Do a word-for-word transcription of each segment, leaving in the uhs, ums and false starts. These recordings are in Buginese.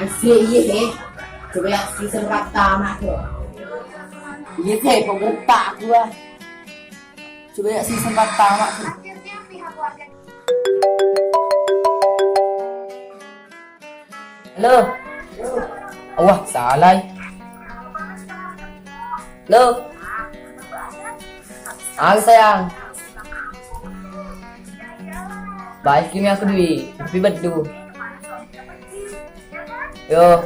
Asik, iya, he. Coba ya, season pertama tuh. Iya, he, kok gertak gua. Coba ya, season pertama tuh. Halo. Wah, salah. Halo. Halo, sayang. Baik, ini aku Dwi. Tapi bedu. Yo.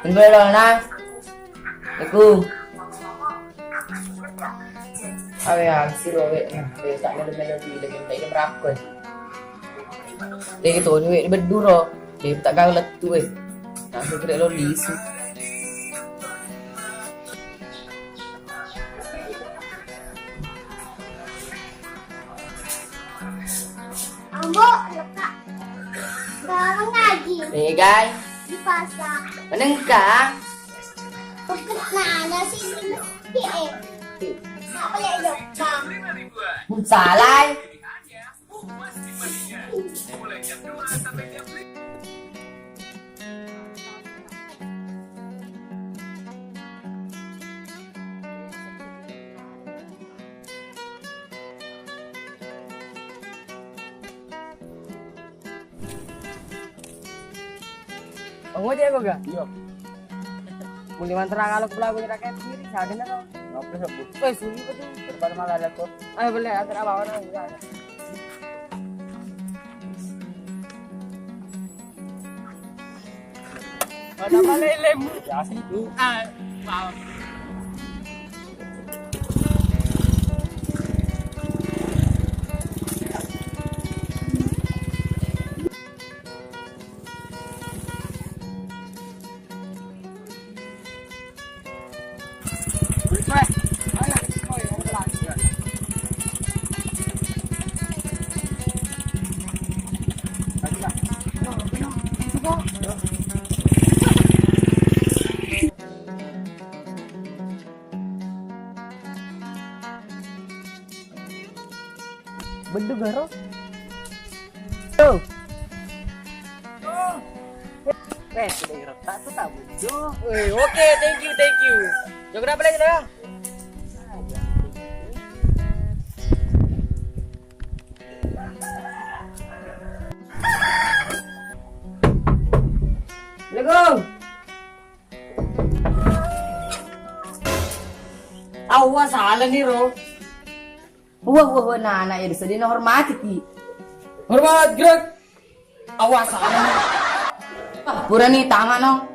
Ini boleh dong, nah. Assalamualaikum. Awe, angsiro we. Awe, tak melo-melo di lagi, tak ada berapa. Deh, gitu, ini we, beddu ro. Deh, tak gawe lettu we. Langsung kira lo lisu. Ambo, letak. Sekarang lagi. Eh, guys. Di pasar. Menengka. Nah, nasi dulu. Eh, eh. Apa ya, Jokka? Salai. Ongo dia kok gak? Iya. Muli mantra kalau ke pelabuhan rakyat sendiri, sadar nggak? Ngopi sebut. Wes, suli betul. Daripada malah ada kok. Ayo, boleh, antar abang orang juga. Mana mana ilmu? Ya, sih. Ah, wow. Beddu garo. Tuh. Eh, sudah retak tuh tak beddu. Weh, oke, thank you, thank you. Jok berapa lagi, Saudara? Assalamualaikum. Awwa, salah nih, Ro. Wah, wah, wah, nah, anak ya, sedih hormati ki. Hormat, gerak. Awwa, salah nih. Ah, pura nih, tama no.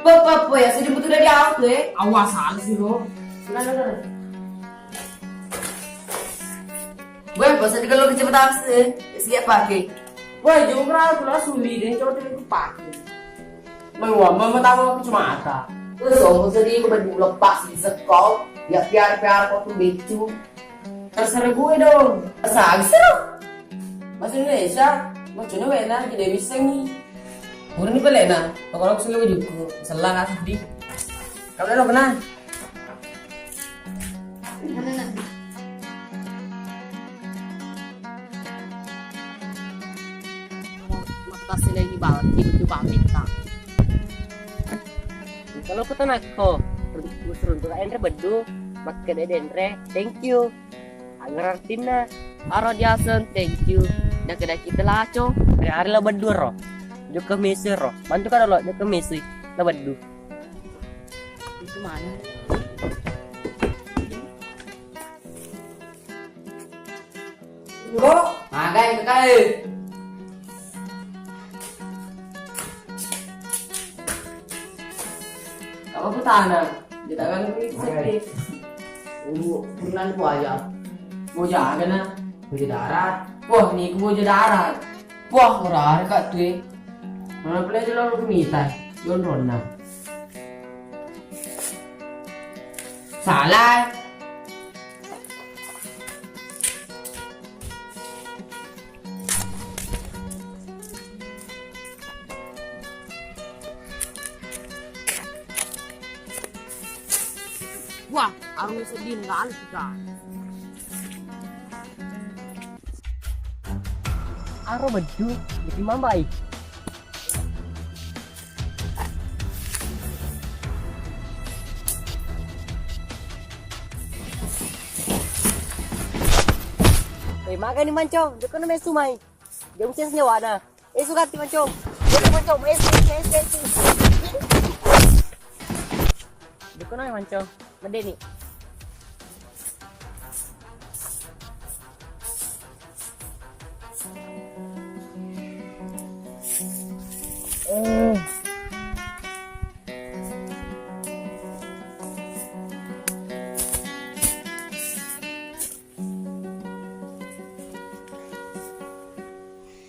Apa, apa, apa ya, sedih betul dari aku, eh. Awwa, salah sih, Ro. Udah, udah, udah. Gue, pas tadi kalau kecil taksi, eh, siap pakai. Wah, jumra, aku lah suli deh, coba tuh pakai. Mau mama tahu aku cuma ata. Terus, oh, sedih, gue berdua lepas di sekol, ya piar-piar kok tuh becu. Terserah gue dong. Terserah, terserah. Bahasa Indonesia, bacanya wena, jadi bisa nih. Urang ni pelek na, pokoknya aku selalu juku, selang aku sedih. Kamu lo kenal? Makasih lagi banget, ibu juga minta. Kalau aku tenang kok, terus untuk Andre bedu, makan Andre, thank you. Agar artinya, aro diaseng, thank you. Dah kedai kita laco. Hari-hari lo bedu ro, juga mesir ro, bantu kada lo juga mesir, lo bedu. Itu mana? Kok? Magai, magai. Apa putana? Kita kan sedih. Ulu, bulan ku aja. Mau jaga na. Mau darat. Wah, ni ku mau darat. Wah, murah kak tu, eh. Mana pula aja lo mita. Yon ronna. Salah. Wah, arung sedih nggak ada. Aro beddu, jadi mambai. Eh, magani mancong, jokkono mesu mai. Jong ces nyawana. Eh, sugatti mancong. Eh, mancong, eh, eh, eh, eh. Jokkono mancong. Medeni.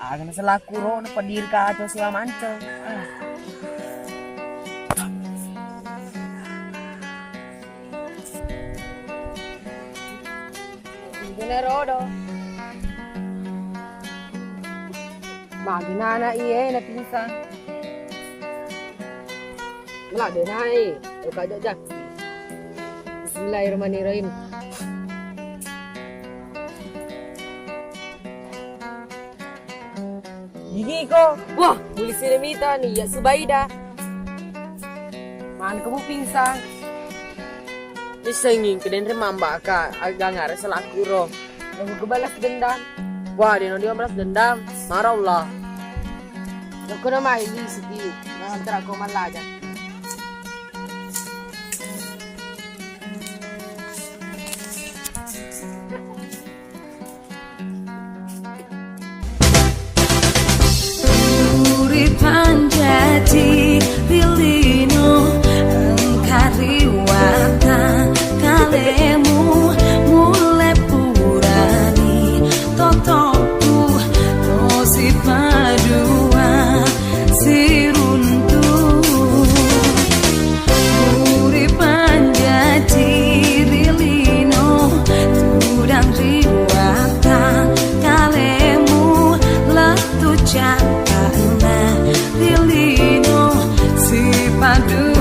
Aga na selaku ro, na pediri kaco siwa mancong. Ah. Bener rodo. Magi nana iye na pingsan. Mela de nae, o kaja jak. Bismillahirrahmanirrahim. Gigi ko. Wah, muli sini mita ni ya Subaida. Mana kamu pingsan? Isenging keden re mambaka, aga ngare selaku ro. Nunggu balas dendam. Wah, deno dia balas dendam. Marah Allah. Aku nama ini siki, nang antara kau malaja. Uri panjati ri lino, engka ri watakkalemu, mulle purani totokku, tosi padua siruntu. Uri panjati ri lino, tudang ri watakkalemu, lettu cappa'na ri lino, sipadu